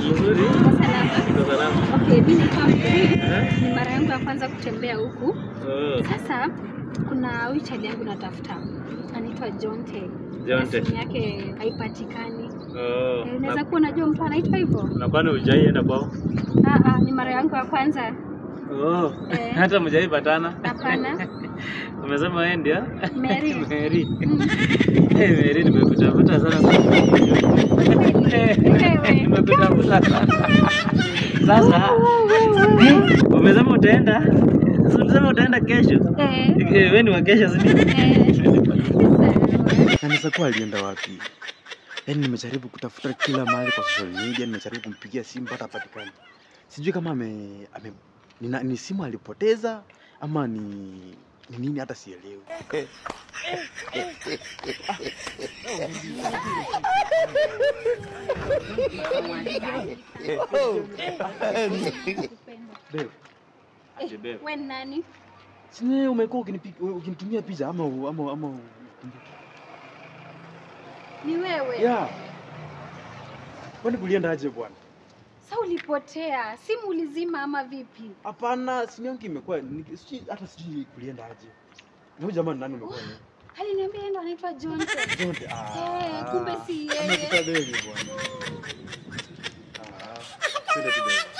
Mzuri. Salama. Niko salama. Okay, mimi ni Mary. Ni mara yangu ya kwanza kutembea huku. Oh. Sasa kuna huyu chali yangu natafuta. Anaitwa Jonte. Jonte. Simu yake haipatikani. Oh. Eh, unaweza kuwa unajua mtu anaitwa hivyo? Na kwani hujaienda kwao? Ah ah, ni mara yangu ya kwanza. Oh. Eh. Hata mjaipatana? Hapana. Umesema wewe ndio? Mary. Mary. Mm. Eh, Mary nimekutafuta sana. Wewe. Nimekutafuta sana. Sasa umesema utaenda? Si ulisema utaenda kesho? Eh. Eh, wewe ni wa kesho si ndio? Eh. Sawa. Na naweza kuwa alienda wapi? Yaani nimejaribu kutafuta kila mahali kwa social media, nimejaribu kumpigia simu hata hapatikani. Sijui kama ame ni simu alipoteza ama ni nini hata sielewi. Babe, Aje, babe. Wewe ni nani? si ni umekuwa ukinitumia picha ama Ni wewe. Yeah. Kwani kulienda aje bwana? Sasa ulipotea. Simu ulizima ama vipi? Hapana, simu yangu imekuwa hata sijui kulienda aje. Na huyu jamaa ni nani umekuwa naye? Aliniambia yeye ndo anaitwa Jonte. Jonte. Ah. Eh, kumbe si yeye. Amekutabeli bwana. Ah. Twende tu babe.